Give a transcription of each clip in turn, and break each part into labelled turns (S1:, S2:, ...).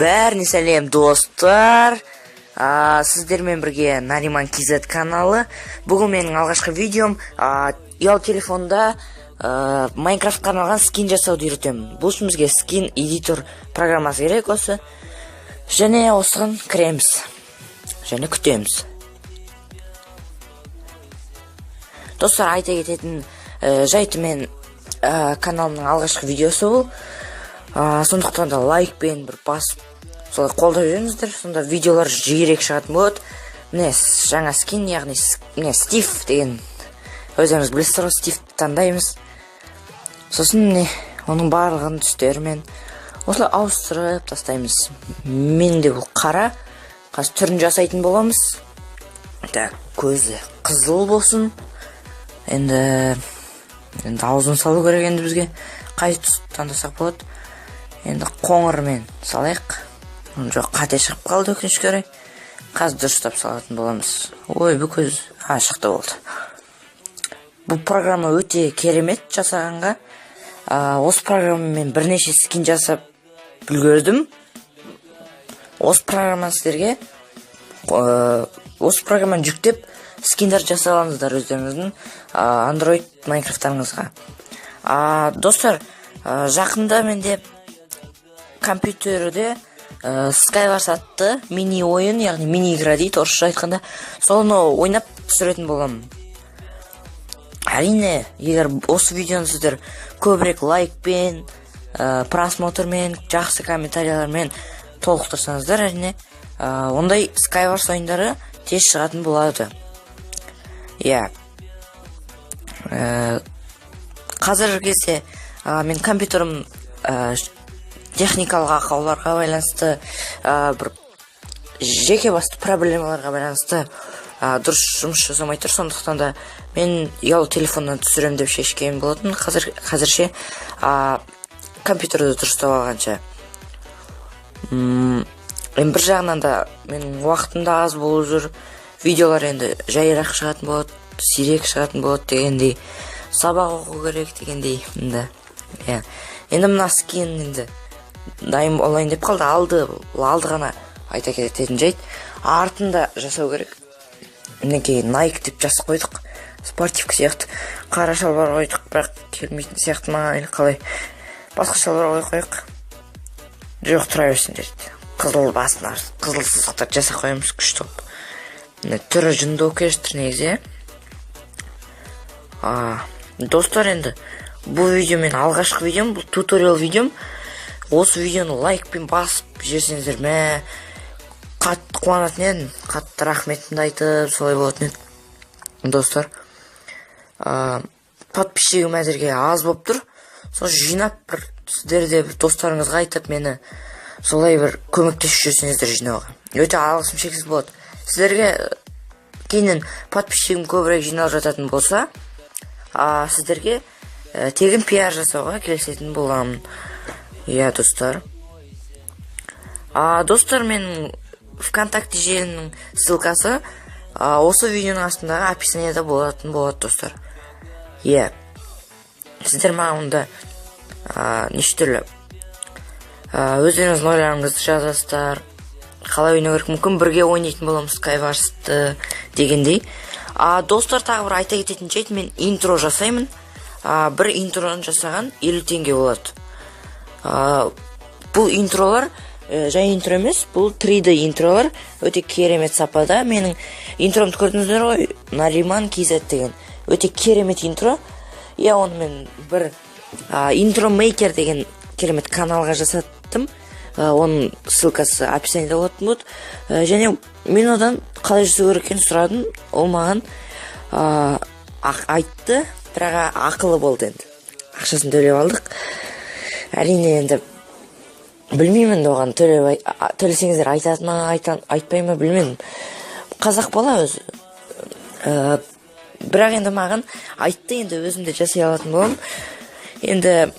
S1: Бәріне сәлем, достар! Сіздермен бірге Нариман KZ каналы. Бүгін менің алғашқы видеом, ұялы телефонда Майнкрафтқа арналған скин жасауды үйретемін. Бұл үшін бізге скин эдитор программасы керек осы. Және осыған кіреміз. Және күтеміз. Достар, айта кететін жайты, мен каналымның алғашқы видеосы бұл. Сондықтан да лайкпен бір басып, солай қолдап жүріңіздер, сонда видеолар жиірек шығатын болады. Міне, жаңа скин, яғни міне, Стив деген, өздеріңіз білесіздер ғой, Стивті таңдаймыз. Сосын міне, оның барлығын түстерімен осылай ауыстырып тастаймыз. Менде бұл қара, қазір түрін жасайтын боламыз. Так, көзі қызыл болсын. Енді аузын салу керек. Енді бізге қай түс таңдасақ болады? Енді қоңырмен салайық. Жоқ, қате шығып қалды, өкінішке орай. Қазір дұрыстап салатын боламыз. Ой, бұл көз, а, шықты, болды. Бұл программа өте керемет жасағанға. Осы программамен бірнеше скин жасап үлгердім. Осы программаны сіздерге, осы программаны жүктеп, скиндер жасай алыңыздар өздеріңіздің Android Майнкрафттарыңызға. Достар, жақында менде компьютерде Skywars атты мини ойын, яғни мини игра дейді орысша айтқанда, соны ойнап түсіретін боламын. Әрине, егер осы видеоны сіздер көбірек лайкпен, просмотрмен, жақсы комментариялармен толықтырсаңыздар, әрине, ондай Skywars ойындары тез шығатын болады. Иә, қазіргі кезде мен компьютерім техникалық ақауларға байланысты, бір жеке басты проблемаларға байланысты дұрыс жұмыс жасамай тұр. Сондықтан да мен ұялы телефоннан түсіремін деп шешкен болатын. Қазірше компьютерді дұрыстап алғанша. Енді бір жағынан да менің уақытым да аз болып жүр, видеолар енді жайырақ шығатын болады, сирек шығатын болады дегендей, сабақ оқу керек дегендей. Енді, иә, енді мына скин енді дайын болайын деп қалды. Алды, бұл алды ғана айта кететін жайт, артын да жасау керек. Мінекей, Найк деп жазып қойдық, спортивка сияқты. Қара шалбар қойдық, бірақ келмейтін сияқты маған, или қалай, басқа шалбар қойып қояйық. Жоқ, тұра берсін деді. Қызыл басына қызыл сызықтар жасап қоямыз күшті қылып. Міне, түрі жынды болып келе жатыр негізі, иә. Достар, енді бұл видео менің алғашқы видеом, бұл туториал видеом. Осы видеоны лайкпен басып жіберсеңіздер, мә, қатты қуанатын едім, қатты рахметімді айтып солай болатын еді, достар. Подписчигім әзірге аз болып тұр, сол жинап, бір сіздер де бір достарыңызға айтып, мені солай бір көмектесіп жүрсеңіздер жинауға, өте алғысым шексіз болады сіздерге. Кейіннен подписчигім көбірек жиналып жататын болса, сіздерге тегін пиар жасауға келісетін боламын. Иә, достар. Достар, менің ВКонтакте желінің ссылкасы осы видеоның астындағы описаниеда болатын болады, достар. Иә, сіздер маған онда неше түрлі өздеріңіздің ойларыңызды жазасыздар, қалай ойнау керек, мүмкін, бірге ойнайтын боламыз Скайварсты дегендей. Достар, тағы бір айта кететін жайт: мен интро жасаймын. Бір интроны жасаған 50 теңге болады. Бұл интролар жай интро емес, бұл 3D интролар, өте керемет сапада. Менің интромды көрдіңіздер ғой, Нариман KZ деген, өте керемет интро. Иә, оны мен бір интро мейкер деген керемет каналға жасаттым. Оның ссылкасы описаниеда болатын болады. Және мен одан қалай жасау керек екенін сұрадым, ол маған айтты, бірақ ақылы болды. Енді ақшасын төлеп алдық, әрине. Енді білмеймін, енді оған төлеп, төлесеңіздер айтады ма, айтпай ма, білмедім, қазақ бала өзі. Бірақ енді маған айтты, енді өзім де жасай алатын боламын. Енді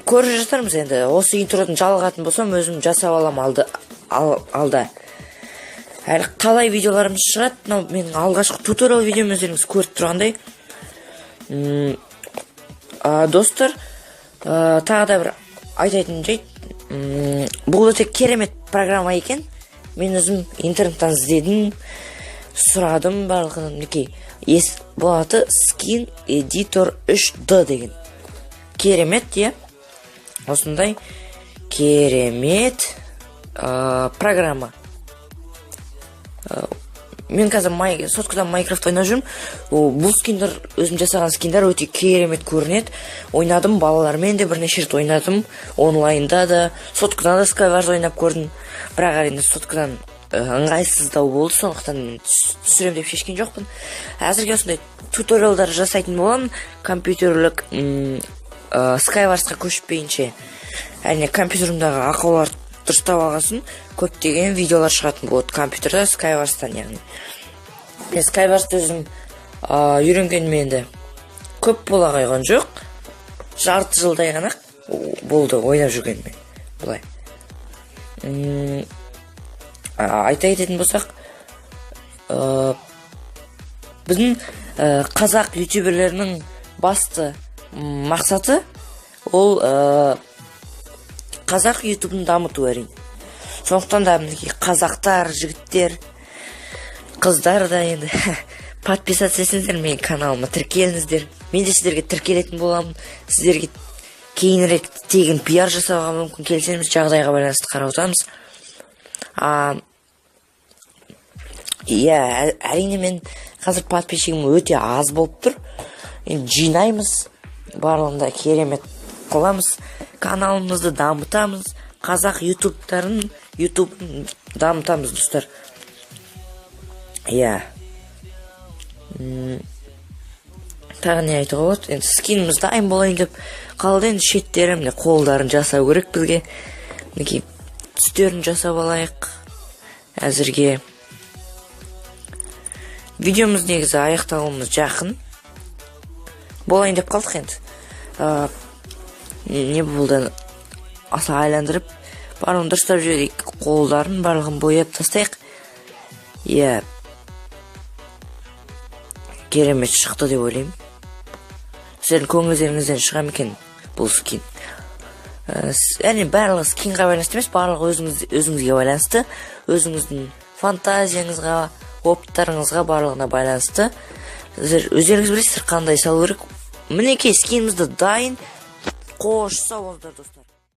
S1: көріп жатармыз. Енді осы интродан жалығатын болсам, өзім жасап аламын алда. Әлі қалай видеоларымыз шығады. Мынау менің алғашқы туториал видеом, өздеріңіз көріп тұрғандай. Достар, тағы да бір айтатын жайт: бұл өте керемет программа екен. Мен өзім интернеттен іздедім, сұрадым барлығынан. Мінекей, ес болады, Skin Editor 3D деген керемет, иә, осындай керемет программа. Мен қазір соткадан Майнкрафт ойнап жүрмін. Бұл скиндер, өзім жасаған скиндер өте керемет көрінеді. Ойнадым, балалармен де бірнеше рет ойнадым, онлайнда да, соткадан да Skywars ойнап көрдім. Бірақ, әрине, соткадан ыңғайсыздау болды, сондықтан мен түсіремін деп шешкен жоқпын. Әзірге осындай туториалдар жасайтын боламын компьютерлік Skywarsқа көшпейінше. Әрине, компьютерімдағы ақауларды дұрыстап алған соң көптеген видеолар шығатын болады компьютерде Skywars'тан. Яғни мен Skywars'ты өзім үйренгеніме енді көп бола қойған жоқ, жарты жылдай ғана болды ойнап жүргеніме. Былай айта кететін болсақ, біздің қазақ ютуберлерінің басты мақсаты ол қазақ ютубын дамыту, әрине. Сондықтан да, мінекей, қазақтар, жігіттер, қыздар да енді подписаться етсеңіздер, менің каналыма тіркеліңіздер. Мен де сіздерге тіркелетін боламын. Сіздерге кейінірек тегін пиар жасауға мүмкін келісеміз, жағдайға байланысты қарап отырамыз. Иә, әрине, мен қазір подписчигім өте аз болып тұр. Енді жинаймыз, барлығында керемет қыламыз, каналымызды дамытамыз, қазақ ютубтарын, ютубын дамытамыз, достар, иә. Тағы не айтуға болады? Енді скиніміз дайын болайын деп қалды. Енді шеттері, міне, қолдарын жасау керек бізге. Мінекей, түстерін жасап алайық. Әзірге видеомыз негізі аяқталуымыз жақын болайын деп қалдық. Енді не болды, аса айландырып, барлығын дұрыстап жіберейік, қолдарын барлығын бояп тастайық. Иә, керемет шықты деп ойлаймын. Сіздердің көңілдеріңізден шыға ма екен бұл скин? Әрине, барлығы скинға байланысты емес, барлығы өзіңізге байланысты, өзіңіздің фантазияңызға, опыттарыңызға, барлығына байланысты. Сіздер өздеріңіз білесіздер қандай салу керек. Мінекей, скиніміз де дайын. Қош, сау болыңыздар, достар.